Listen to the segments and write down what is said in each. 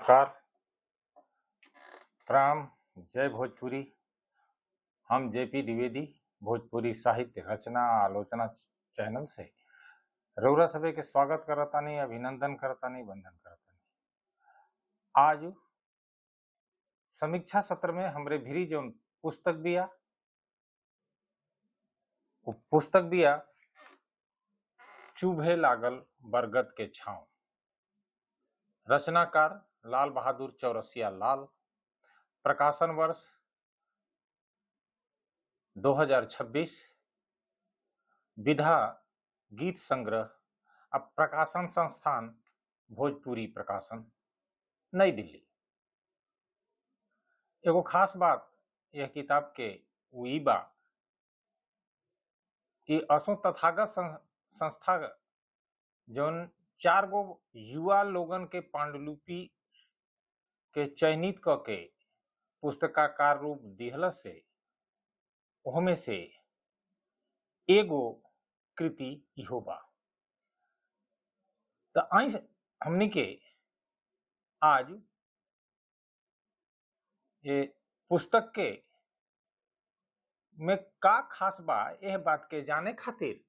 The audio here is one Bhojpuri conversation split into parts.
नमस्कार, प्रणाम, जय भोजपुरी। हम जेपी द्विवेदी भोजपुरी साहित्य रचना आलोचना चैनल से रउरा सभे के स्वागत करतानी, अभिनंदन करतानी, वंदन करतानी। आज समीक्षा सत्र में हमरे भिरी जो पुस्तक बिया, वो पुस्तक बिया चुभे लागल बरगद के छांव, रचनाकार लाल बहादुर चौरसिया लाल, प्रकाशन वर्ष 2026, विधा गीत संग्रह, अब प्रकाशन संस्थान भोजपुरी प्रकाशन, नई दिल्ली। एगो खास बात यह किताब के उ ई बा कि असो तथागत संस्था जौन चार गो युवा लोगन के पांडुलिपि के चयनित क के पुस्तकाकार रूप दिहल से ओहमे से एगो कृति इहो बा। त आई हमनी के आज ये पुस्तक के में का खास बा यह बात के जाने खातिर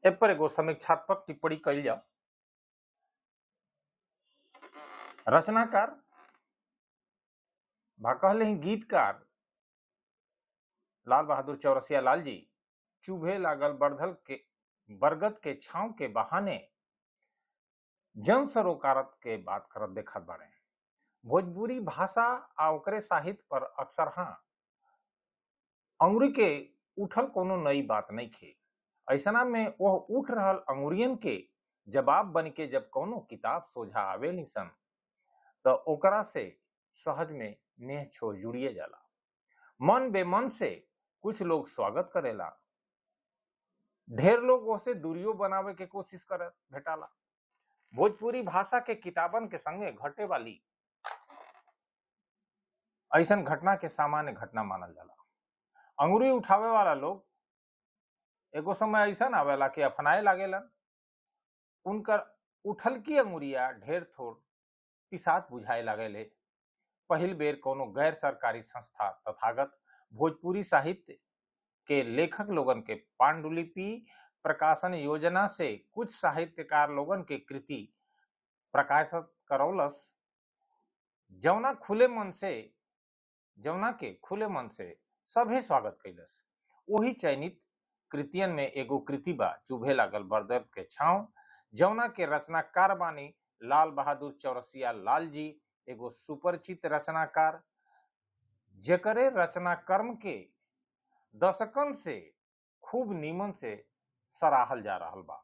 ए पर एगो समीक्षात्मक टिप्पणी कइल जाओ। रचनाकार भा कहले ही गीतकार लाल बहादुर चौरसिया लाल जी चुभे लागल बरधल के बरगद के छांव के बहाने जन सरोकारत के बात करत देखत बाड़े। भोजपुरी भाषा आ ओकरे साहित्य पर अक्सर हाँ अंगुरी के उठल कोनो नई बात नहीं खे। ऐसना में वह उठ रहल अंगुरियन के जवाब बन के जब कोनो किताब सोझा आवेली सन तो ओकरा से सहज में नेह छोर जुड़िए जाला। मन बेमन से कुछ लोग स्वागत करेला, ढेर लोग ओसे दूरियों बनावे के कोशिश कर भेटाला। भोजपुरी भाषा के किताबन के संगे घटे वाली ऐसन घटना के सामान्य घटना मानल जाला। अंगुरी उठावे वाला लोग एगो समय ऐसा आवेला कि अपनाए लागेलन, उनकर उठल की अंगुरिया ढेर थोड़ पिसात बुझाए लागेले। पहिल बेर कोनो गैर सरकारी संस्था तथागत भोजपुरी साहित्य के लेखक लोगन के पांडुलिपि प्रकाशन योजना से कुछ साहित्यकार लोगन के कृति प्रकाशित करौलस, जौना के खुले मन से सभे स्वागत कैलस। वही चयनित कृतियन में एगो कृति बा चुभे लागल बरगद के छांव, जौना के रचनाकार बानी लाल बहादुर चौरसिया लाल जी, एगो सुपरिचित रचनाकार जेकरे रचना कर्म के दशकन से खूब नीमन से सराहल जा रहा बा।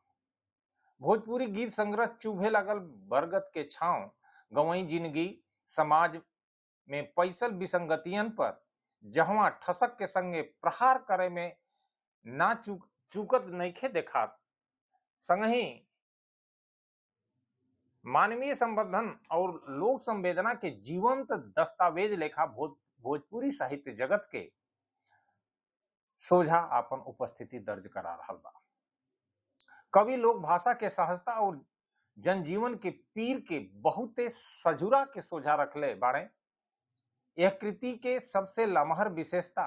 भोजपुरी गीत संग्रह चुभे लागल बरगद के छांव गवई जिंदगी समाज में पैसल विसंगतियन पर जहवा ठसक के संगे प्रहार करे में ना चूकत नइखे देखात, संगही मानवीय संबंधन और लोक संवेदना के जीवंत दस्तावेज लेखा भोजपुरी साहित्य जगत के सोझा अपन उपस्थिति दर्ज करा रहा बा। कवि लोक भाषा के सहजता और जनजीवन के पीर के बहुते सजुरा के सोझा रखले बाड़े। यह कृति के सबसे लमहर विशेषता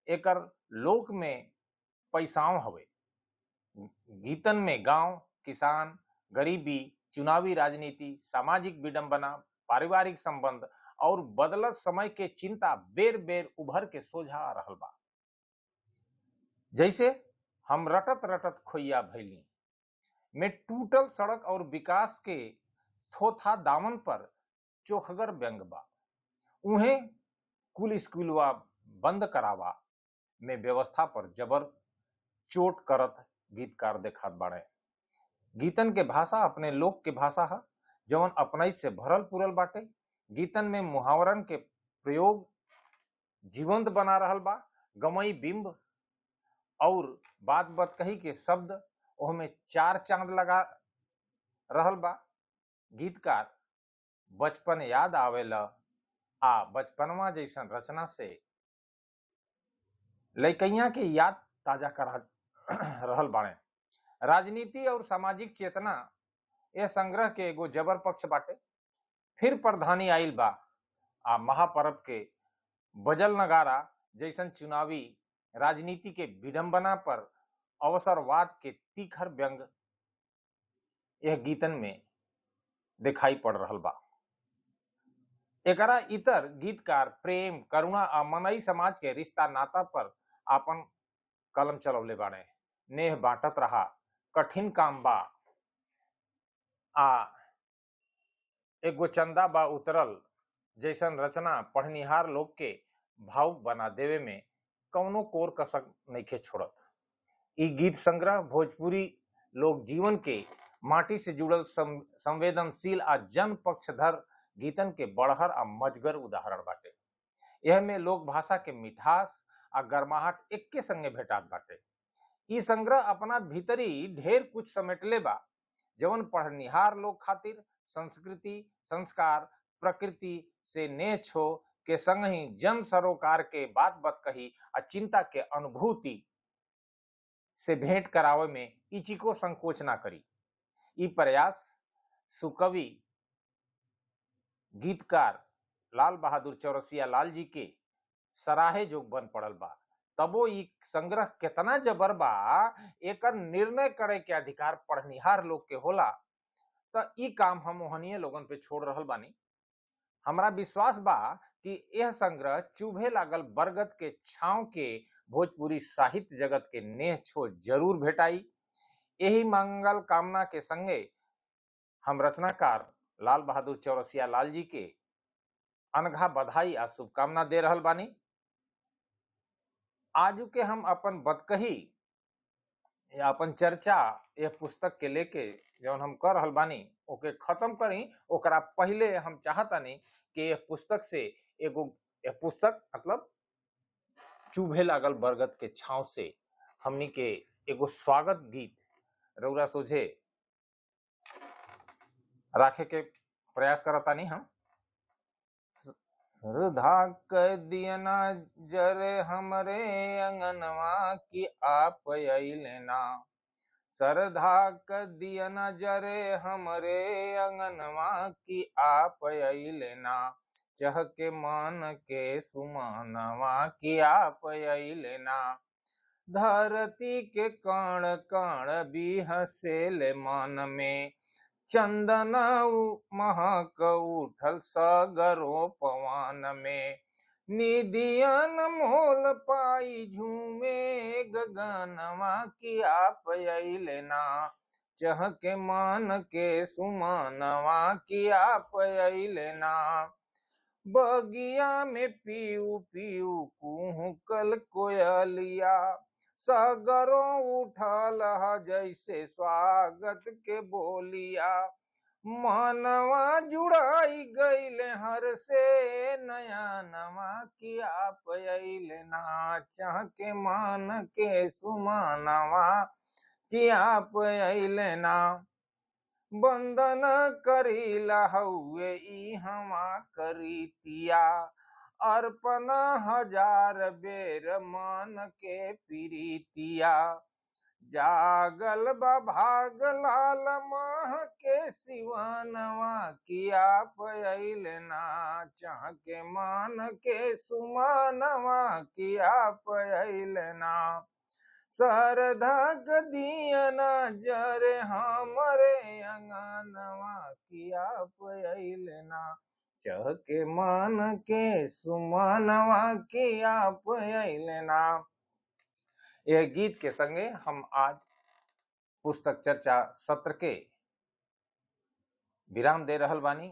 एकर लोक में पैसाओं हवे। गीतन में गांव, किसान, गरीबी, चुनावी राजनीति, सामाजिक विडंबना, पारिवारिक संबंध और बदलत समय के चिंता बेर बेर उभर के सोझा आ रहल बा। जैसे हम रटत रटत खोइया भैली में टूटल सड़क और विकास के थोथा दामन पर चोखगर व्यंग बा, उहे कुल स्कूलवा बंद करावा में व्यवस्था पर जबर चोट करत गीतकार देखत बाड़े। गीतन के भाषा अपने लोक के भाषा है जवन अपनाई से भरल पुरल बाटे। गीतन में मुहावरन के प्रयोग जीवंत बना रहल बा। गमई बिंब और बात बात कही के शब्द ओहमे चार चांद लगा रहल बा। गीतकार बचपन याद आवेला आ बचपनवा जैसन रचना से लइकैया के याद ताजा करा रहल बाड़े। राजनीति और सामाजिक चेतना यह संग्रह के एगो जबर पक्ष बाटे। फिर प्रधानी आइल बा आ महापर्व के बजल नगारा जैसन चुनावी राजनीति के विडंबना पर अवसरवाद के तीखर व्यंग यह गीतन में दिखाई पड़ रहल बा। एकरा इतर गीतकार प्रेम, करुणा आ मनई समाज के रिश्ता नाता पर आपन कलम चलौले बाड़े। नेह बांटत रहा कठिन काम बा आ एगो चंदा बा उतरल जैसन रचना पढ़निहार लोग के भावुक बना देवे में कौनो कोर कसर नइखे छोड़त। ई गीत संग्रह भोजपुरी लोक जीवन के माटी से जुड़ल संवेदनशील आ जन पक्षधर गीतन के बड़हर आ मजगर उदाहरण बाटे। यह में लोक भाषा के मिठास आ गर्माहट एक्के संगे भेटात बाटे। ई संग्रह अपना भीतरी ढेर कुछ समेटले बा जवन पढ़निहार लोग खातिर संस्कृति, संस्कार, प्रकृति से नेह छो के संग ही जन सरोकार के बात बत कही आ चिंता के अनुभूति से भेंट करावे में इचिको संकोच ना करी। ई प्रयास सुकवि गीतकार लाल बहादुर चौरसिया लाल जी के सराहे जोग बन पड़ल बा। तबो ई संग्रह केतना जबर बा एकर निर्णय करे के अधिकार पढ़निहार लोग के होला, त ई काम हम ओहनिये लोगन पे छोड़ रहल बानी। हमरा विश्वास बा कि यह संग्रह चुभे लागल बरगद के छांव के भोजपुरी साहित्य जगत के नेह छो जरूर भेटाई। यही मंगल कामना के संगे हम रचनाकार लाल बहादुर चौरसिया लाल जी के अनघा बधाई आ शुभकामना दे रहल बानी। आजू के हम अपन बतकही या अपन चर्चा यह पुस्तक के लेके जौन हम कर रहल बानी ओके खत्म करी। ओकरा पहले हम चाहतानी कि यह पुस्तक से एगो यह पुस्तक मतलब चुभे लागल बरगद के छांव से हमनी के एगो स्वागत गीत रउरा सोझे राखे के प्रयास करतानी हम। श्रद्धा कर दियना जरे हमरे अंगनवा की आप अइले ना, श्रद्धा कर दियना जरे हमरे अंगनवा की आप अइले ना, चह के मन के सुमनवा की आप अइले ना, धरती के कण कण बिहसेले मन में, चंदन महक उठल सगरो पवन में, निधियन मोल पाई झूमे गगनवा की आप अइले ना, चह के मन के सुमनवा की आप अइले ना, बगिया में पीऊ पीऊ कुहकल कोयलिया, सगरों उठल ह जैसे स्वागत के बोलिया, मनवा जुड़ाई गईल हर से नया नवा की आप अइले ना, चह के मन के सुमनवा की आप अइले ना, बंदन करीला हउए ई हवा करीतिया, अर्पण हजार बेर मन के प्रीतिया, जागल बा भाग लाल माह के सिवानवा की आप अइले ना, चाह के मन के सुमानवा की आप अइले ना, श्रद्धा दियना जरे हमरे अंगनवा की आप अइले ना, चह के मन के सुमनवा की आप अइले ना। यह गीत के संगे हम आज पुस्तक चर्चा सत्र के विराम दे रहल बानी।